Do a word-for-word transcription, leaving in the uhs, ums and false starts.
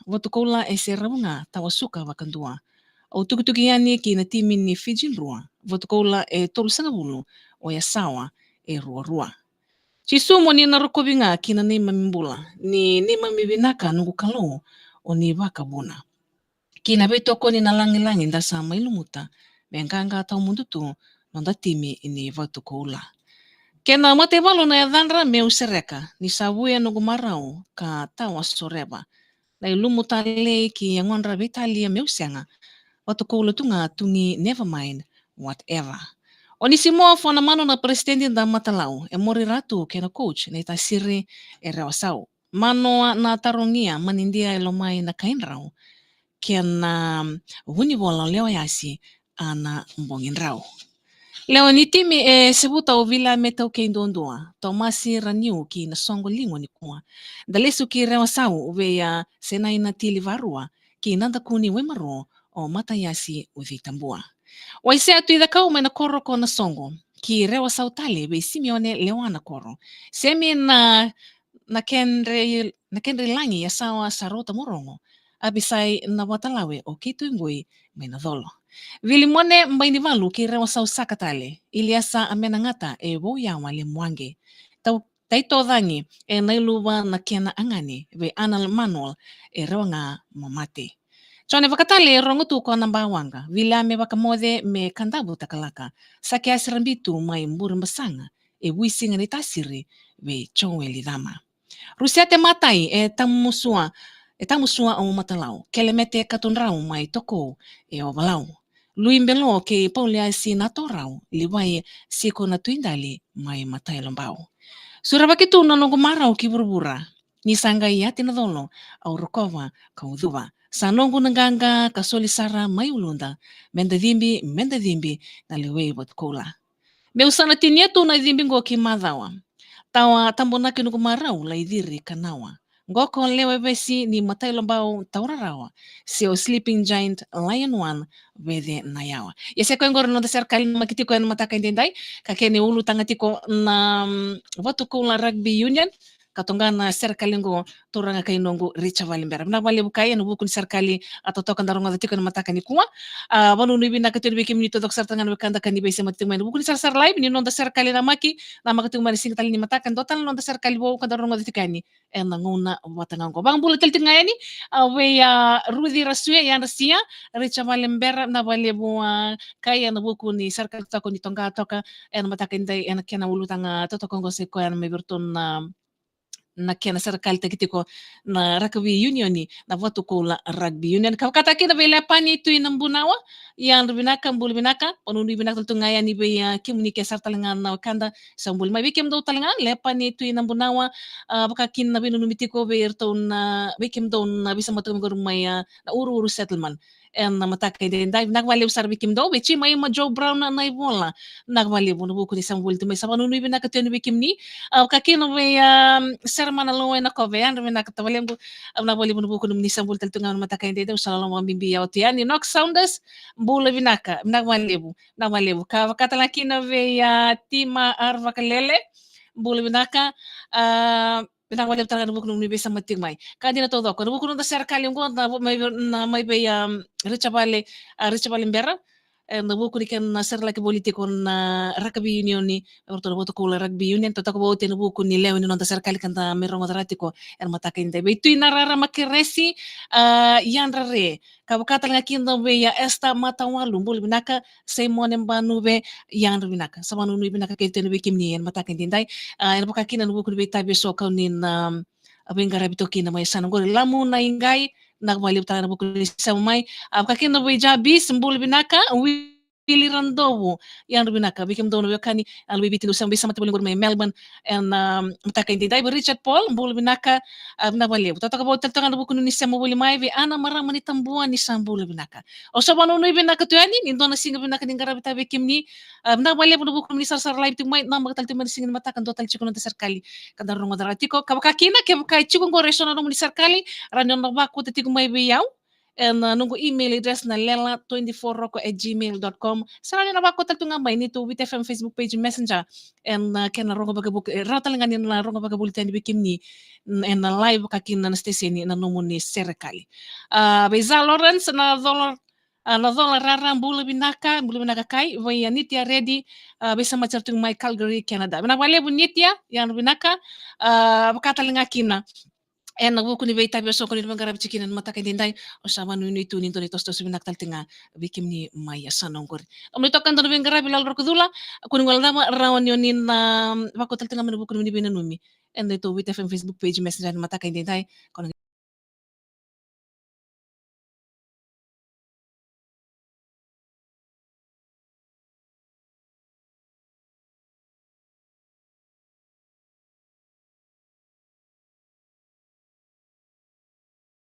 Vatukoula e seravu ga, tawa suka vakadua. Au tukituki yani ki na timi ni Fiji Drua, Vatukoula e tolusagavulu, o Yasawa e ruarua. Jisu mo ni na rokovi ga ki na neimami bula, ni neimami vinaka noqu Kalou, o ni vakavuna. Ki na veitokoni na lagilagi da sa mai lumuta, me qaqa tawamudu tu noda timi ni Vatukoula. Kena mataivalu na yacadra meu sereka, ni sa vuya noqu marau ka tawa soreva. Na ilumu talei ki yagodra veitalia meu sega. Vatukoula tu ga tugi, never mind, whatever. O Nisimo Fonamanu na peresitedi da Matalau, e Mori Ratu kei na coach na itasiri e Rewasau. Manoa na tarogia manidia e lomai na kaidrau. Kena vunivola o Lewa Yasi a na bogi drau. Lewa ni timi e Sevuta o Vila me taukei duadua, Tomasi Raniu ki na soqo ligo nikua. Da lesu ki Rewasau vei a Senai na Tili Varua, ki na dakuni Waimaro o Mataiasi Ucitabua. Waisea Tui Cakau mai na koro ko na soqo, ki Rewasau tale vei Simione Lewa na koro. Semi na, na kendre, na kendre lagi Yasawa Sarota Morogo. Avisai na Vatalawe o Keitu Iqoi mai na colo. Vilimone Bainivalu ki Rewasau saka tale, Iliasa Amenagata e Vouyawa Lemuage. Tau, Taitocagi e Nailuva na kena agani vei Anal Manuel e Rewaga Mamate. Jone Vakatale e rogo tu ko na bawaqa, Viliame Vakamoce me Kadavu Takalaka, Sakeasi Rabitu mai Burebasaga, e Vuisiga na itasiri vei Joeli Cama. Rusiate Matai e Tamusua, e Tamusua o Matalau, Kelemete Katudrau mai Tokou e Ovalau. Lui Belo kei Pauliasi na Torau, Livai Siko na Tuidali mai Matailobau. Suravaki tu na noqu marau ki vuravura, ni sa qai yati na colo, au rokova ka ucuva. Sa noqu na qaqa ka soli sara mai uluda, meda cibi, meda cibi na lewei Vatukoula. Meu sa na tinia tu na cibi qo ki macawa. Tawa tabonaki noqu marau lai ciri ka nawa. Qo ko lewe vesi ni Matailobau taura rawa. Se o sleeping giant lion one vece na yawa. Ia se koya qori na noda serekali namaki tiko ena mataka edaidai. Ka kena ulutaga tiko na, mm, Vatukoula Rugby Union. Ka toqa na serekali qo turaga kai noqu Richa Valebera. Vinaka vakalevu kai ena vuku ni serekali a totoka da rogoca tiko ena mataka nikua. A, vanuinui vinaka tu yani vei kemuni taucoko sara tale ga na wekada ka ni veisemati tiko mai ena vuku ni sarasara live ni noda serekali namaki, namaki tiko mai na siga tale ni mataka, dua tale na noda serekali vou ka da rogoca tiko yani ena gauna vata ga oqo. Vakabula tale tiko ga yani, a, vei, a, Ruci Rasue, Yadra Sia, Richa Valebera, vinaka vakalevu, a, kai ena vuku ni serekali toka ni toqa toka ena mataka edaidai ena kena ulutaga totoka oqo, se koya mai vei iratou na na kena serekalitaki tiko na rakavi unioni, na Vatukoula Rugby Union. Ka vakataki na vei Lepani Tui Nabunawa, yadra vinaka, bula vinaka, vanuinui vinaka tale tu ga yani vei, a, kemuni ke sara tale ga na wekada sa bula mai, vei kemudou tale ga, Lepani Tui Nabunawa, a, vakakina na veinanumi tiko vei iratou na, vei kemudou na veisemati tiko mai qori mai, a, na Uruuru Settlement. Ena mataka edaidai, vinaka vakalevu sara vei kemudou, vei Jimaima Joe Brown na, na ivola. Vinaka vakalevu na vuku ni sa vuli tu mai, sa vanuinui vinaka tu yani vei kemuni. A, vakakina vei, a, Seremana Lowe na Kove, yadra vinaka tavalequ. A, vinaka vakalevu na vuku ni sa vuli tale tu ga na mataka edaidai, au sa loloma vakabibi au tu yani. Nox Saunders, bula vinaka, vinaka vakalevu, vinaka vakalevu. Ka vaka tale ga kina vei, a, Tima R Vakalele, bula vinaka. A, vinaka vakalevu tale ga na vuku ni veisemati tiko mai. Ka dina taucoko, na vuku ni noda serekali oqo, na vu-, mai, na mai vei, um, Richa Vale, a, Richa Valebera, e, na vuku ni kena serelaki voli tiko na rakavi unioni, e, o ratou na Vatukoula Rugby Union, totoka vou tu na vuku ni lewe ni noda serekali ka da mai rogoca rawa tiko ena mataka edaidai. Vei Tui Narara Makeresi, a, yadra re, ka vaka tale ga kina vei, a, Esther Matawalu, bula vinaka, Simone Banuve, yadra vinaka. Sa vanuinui vinaka kece tu yani vei kemuni ena mataka edaidai. A, ena vakakina na vuku ni veitavi eso kau ni na, a, veiqaravi toka kina mai yasana oqori. Lamu na iqai, vinaka vakalevu tale ga na vuku ni sema mai. A, vakakina vei Jabis, bula vinaka, Wili Radovu, yadra vinaka, vei kemudou na wekani, a, na Viti, dou sema, veisemati voli qori mai Melbourne, ena, um, mataka edaidai. Vei Richard Paul, bula vinaka, a, vinaka vakalevu. Totoka vou tale toka ga na vuku ni sema voli mai, vei Ana Marama ni Tabua, ni sa bula vinaka. Au sa vanuinui vinaka tu yani, ni dua na siga vinaka ni qaravi tale vei kemuni. A, vinaka vakalevu na vuku ni sarasara live tiko mai, namaka tale tiko mai na siga ni mataka, dua tale tiko na noda serekali ka da rogoca rawa tiko. Ka vaka kina, kevaka e tiko qori eso na nomuni serekali, rawa ni o na vakauta tiko mai vei au ena noqu email address na lela twenty-four roko at gmail dot com. Sa rawa ni na vakau tale tu ga mai neitou Viti F M Facebook page Messenger ena kena rogo vakavuli, e rawa tale ga ni na rogo vakavuli tani vei kemuni ena live ka kina na station na nomuni serekali. A, vei Za Lawrence na cola, a, na cola rara, bula vinaka, bula vinaka Kai. Vei Anitia Redi, a, veisamati sara tu mai Calgary, Canada. Vinaka vakalevu Nitia, yadra vinaka. A, vaka tale ga kina ena vuku ni veitavi eso ko ni veiqaravi tiko kina ena mataka edaidai, au sa vakanuinui tu ni dua na itosotoso vinaka tale tiko ga vei kemuni mai Yasana oqori. Au mai toka e dua na veiqaravi, Lalo Rokocula, ko ni guilecava, rawa ni o ni na vakau tale tiko ga mai ena vuku ni veinanumi ena neitou Viti F M Facebook page Messenger ena mataka edaidai. Ko na